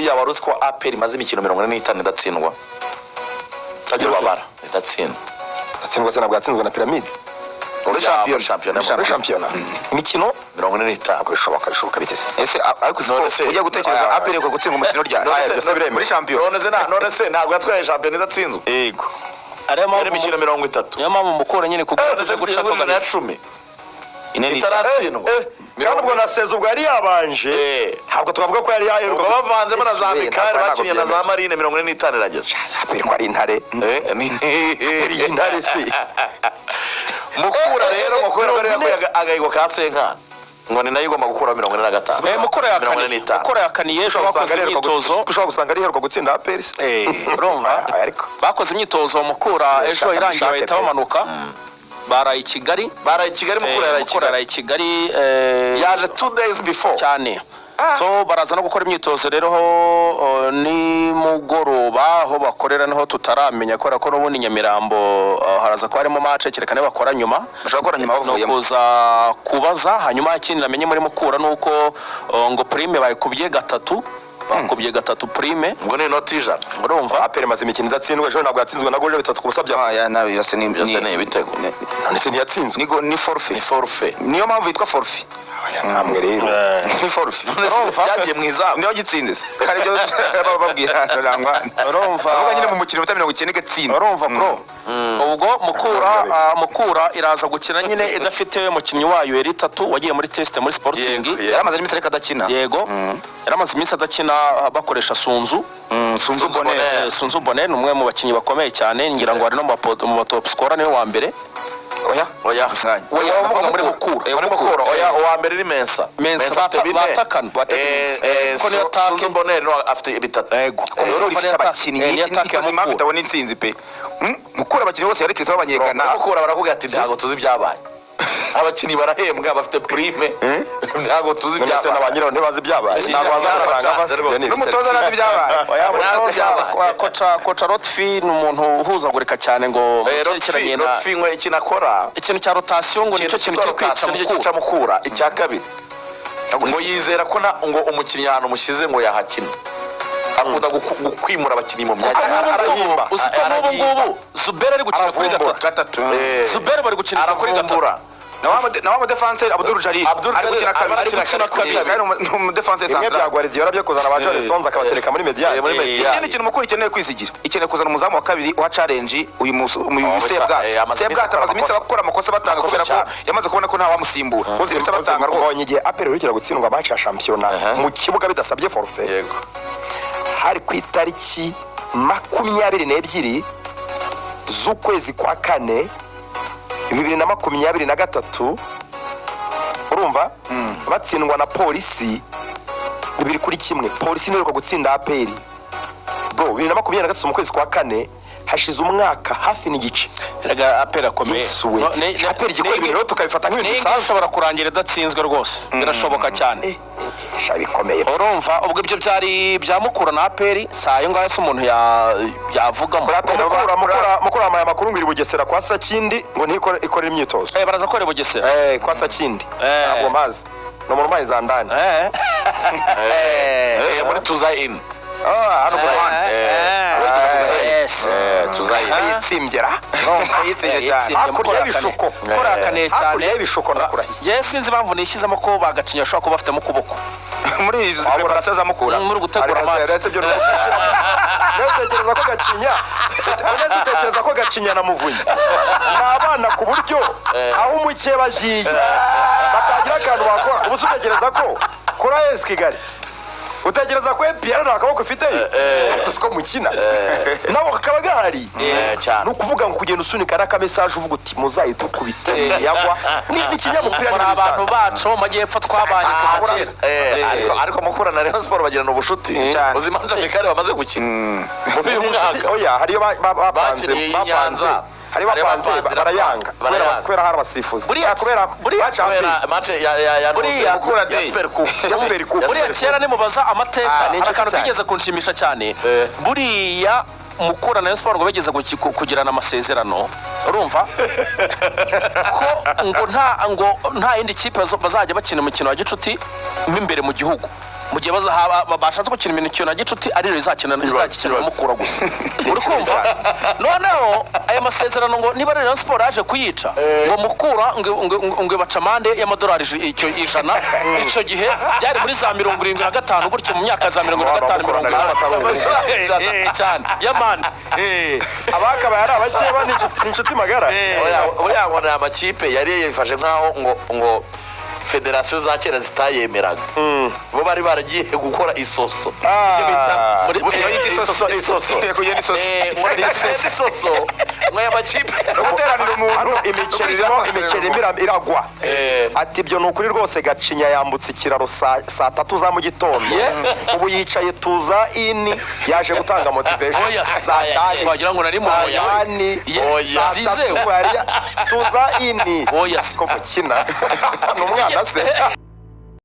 Buriya wari uzi ko APR imaze imikino 45 idatsindwa? Babara idatsindwa. Atsindwa se? Ntabwo yatsinzwe na Pyramide? Muri shampiyona. Shampiyona. Muri shampiyona imikino 45. Ntabwo bishoboka. Bishoboka biteze? Ese ariko uzi ko None se- ujya gutekereza, Ah, APR iheruka gutsindwa umukino ryari? None se- Byose biremewe. Muri shampiyona. None se ntabwo yatwaye shampiyona idatsinzwe? Yego. Ariyo Yari mpamvu imikino 30. niyo mpamvu Mukura nyine None kuko se guca guca akagari. ya 10 Ine n'itanu. itaratsindwa. Kandi ubwo na saison ubwo yari yabanje, Eh. ntabwo twavuga ko yari yaheruka. Ubwo bavanzemo na za Ese we, Amicale ntabwo bakinnye na za byemewe. Marine, 45 irageze. APR ko ari intare? Eh, APR y'intare se? Mukura rero, ngo kubera ko ariyo yakuye agahigo ka Senkani, ngo ni nayo igomba gukura 45. Mukura Mirongo ine yakaniye. n'itanu. Mukura yakaniye ejo, bakoze imyitozo. Ushobora gusanga ari iheruka gutsinda APR se. Urumva, Aya, ariko bakoze imyitozo Mukura ejo, Shaka irangiye mushake bahita pe. bamanuka, baraye i Kigali. Baraye i Kigali, Mukura yaraye i Mukura Kigali. yaraye i Kigali. Yaje 2 days before. Cyane. So baraza no gukora imyitozo rero ho nimugoroba, aho bakorera niho tutaramenya, kubera ko n'ubundi Nyamirambo haraza kuba harimo match, kereka niba bakora nyuma. Bashobora gukora nyuma Ni bavuyemo. ukuza kubaza. Hanyuma ikindi namenye muri Mukura ni uko ngo prime bayikubye gatatu, bakubye gatatu prime. Ubwo ni inoti 100. Urumva? APR imaze imikino idatsindwa. Ejo ntabwo yatsinzwe na Gorilla 3-0 bya Ah, ya, nawe yose ni Byose ni ibitego. None se ntiyatsinzwe? Ni forfait. Ni forfait. Niyo mpamvu yitwa forfait. Namwe rero. Ni forfait. Byagiye mu izamu. Niyo gitsinze se hari ibyo baba babwira Rangwa? Urumva? Avuga nyine mu mukino uta 90 igatsinda. Urumva bro, ubwo Mukura, Mukura iraza gukina nyine idafite umukinnyi wayo yari itatu wagiye muri test muri Sporting. Yego, yego. Yari amaze iminsi ariko adakina. Yego, yari amaze iminsi adakina, bakoresha Sunzu. Sunzu Bonne. Bonne. Sunzu Bonne ni umwe mu bakinnyi bakomeye cyane, ngira ngo ari no mu ba top scorer, niwe wa mbere. Oya. Oya. Mwanya. Oya, Oya, muri Mukura. Muri Mukura, oya, uwa mbere ni Mensa. Mensa. Mensa afite 4. Batakana. Ko niyo atake. Sunzu Bonne no afite 3. Yego. Mukura ifite abakinnyi. Niyo atake ya Ibaze impamvu Mukura. itabona intsinzi pe. Mukura abakinnyi bose yerekeza b'abanyegana. Mukura barakubwira ati: "Ntabwo tuzi ibyabaye, abakinnyi barahembwa, bafite prime, ntabwo tuzi None se na ba ibyabaye." nyiraho ntibazi ibyabaye? Ntabwo bazi amafaranga ava. Ibyo ni N'umutoza nazi ibyabaye. Oya, Ntabwo umutoza byabaye. koca Lotfi ni umuntu uhuzagurika cyane ngo Lotfi cyerekeranye na Lotfi ngo ikintu akora, ikintu cya rotation, ngo nicyo kintu kiri kwica nicyo Mukura. cyica Mukura. Icya kabiri, ngo yizera ko ngo umukinnyi ahantu umushyize ngo yahakina, akunda kwimura abakinnyi mu myanya. Arahimba. Uzi ko n'ubu ngubu Zuberi ari gukina kuri Aravumbura. gatatu? Gatatu. Zuberi bari gukinisha kuri gatatu. Aravumbura. Na wa mudefanseri Abdul Jalil Abdul ari gukina Jalil kabiri. ari gukina kabiri. Kandi ni umudefanseri Bimwe bya central. Guardiola byo kuzana ba John Stones akabatereka muri médiane. Muri médiane. Ikindi kintu Mukura ikeneye kwizigira, ikeneye kuzana umuzamu wa kabiri wa challenge uyu Oh, Sebwato. amaze iminsi Sebwato akora amaze iminsi amakosa. akora amakosa batanga Amakosa kubera ko cyane. yamaze kubona ko nta wamusimbura bose, iminsi batanga rwose. Ubonye igihe APR iherukira gutsindwa match ya shampiyona mu kibuga bidasabye forfait? Hari ku itariki 22 z'ukwezi kwa kane 2023, urumva, batsindwa na Polisi 2-1. Polisi niheruka gutsinda APR, bro, 2023 mu kwezi kwa kane, hashize umwaka hafi n'igice. Erega APR akomeye. Yesuwe. No, APR igikora ibintu rero tukabifata nk'ibintu n'iyi bisanzwe. ishobora kurangira idatsinzwe rwose, birashoboka cyane. Sha, bikomeye. Urumva, ubwo ibyo byari bya Mukura na APR, si ayo ngayo se umuntu yavugamo? Mukura wampaye amakuru ngo iri Bugesera kwa Sakindi, ngo ntikore ikore imyitozo. Baraza korera Bugesera. Kwa Sakindi. Ntabwo mpazi, ni umuntu umpaye za ndani. Muri tuza in Ah, hano ku ruhande. Yes. Tuza in. Yitsimbye ra. Yitsinze cyane. Hakurya y'ibishuko. Mukura yakaniye cyane. Hakurya y'ibishuko, ndakurahiye. Yewe, sinzi impamvu nishyizemo ko bagacinya bashobora kuba bafitemo ukuboko Muri izi preparation za Mukura. Muri gutegura match. Ese byo utekereza ko Gacinya, uretse utekereza ko Gacinya na Muvunyi ni abana ku buryo aho umukeba agiye batagira akantu bakora? Ubu se utekereza ko kuri AS Kigali, utekereza ko APR nta kaboko ifiteyo? Ariko siko mukina nabo kaba gahari. Cyane. Ni ukuvuga ngo kugenda usunika n'aka message uvuga uti: "Muzayidukubite yagwa." Ni ikinyamupira, Muri ni abantu ibisanzwe. bacu bo mu majyepfo twabanye kuva kera. Ariko Mukura na Rayon Sport bagirana ubushuti. Cyane. Uzi impamvu Amicale bamaze gukina muri uyu Ni inshuti- mwaka? Oya, hariyo bapanze. Bakiniye i Bapanze. Nyanza. Hariyo Hariyo bapanze bapanze, barayanga kubera barayanga. kubera hari abasifuzi. Buriya- Kubera buriya- match APR. Kubera match ya Buriya- Mukura ya Day. Super Cup. Ya Super Cup. Ya Buriya Super kera nimubaza amateka, Ah, ni hari inshuti akantu cyane. kigeze kunshimisha cyane. Buriya Mukura na Rayon Sport ngo bageze kugirana amasezerano, urumva ko ngo nta yindi kipe bazajya bakina umukino wa gicuti mo imbere mu gihugu. Mu gihe bashatse gukina imikino na gicuti, ari Rayon izakina, izakina na Ibaze. Mukura gusa, uri kumva? Noneho aya masezerano, ngo niba ari Rayon Sport yaje kuyica, ngo Mukura ngo baca amande y'amadolari icyo 100. Icyo gihe byari muri za 75 gutyo, mu myaka za 75, 80. Cyane y'amande. Abakabaye ari abakeba ni inshuti magara. Oya, buriya ngo ni amakipe yari yifashe nk'aho ngo federasiyo za kera zitayemeraga, bo bari baragiye gukora isoso. Icyo bita Bayita isoso. Isoso. Kugenda isoso. Ngo isoso, ngo aya makipe Guteranira umuntu. Hano imiceri irimo iragwa. Ati ibyo ni ukuri rwose, Gacinya yambutse ikiraro saa 3 za mu gitondo. Ubu yicaye tuza ini, yaje gutanga motivation. Oya se. Saa tanu. Twagira ngo nari mu Saa oya. tani. Oya. Saa 3 Zizewe. tuza ini. Oya se. Ko mukina ni umwana se?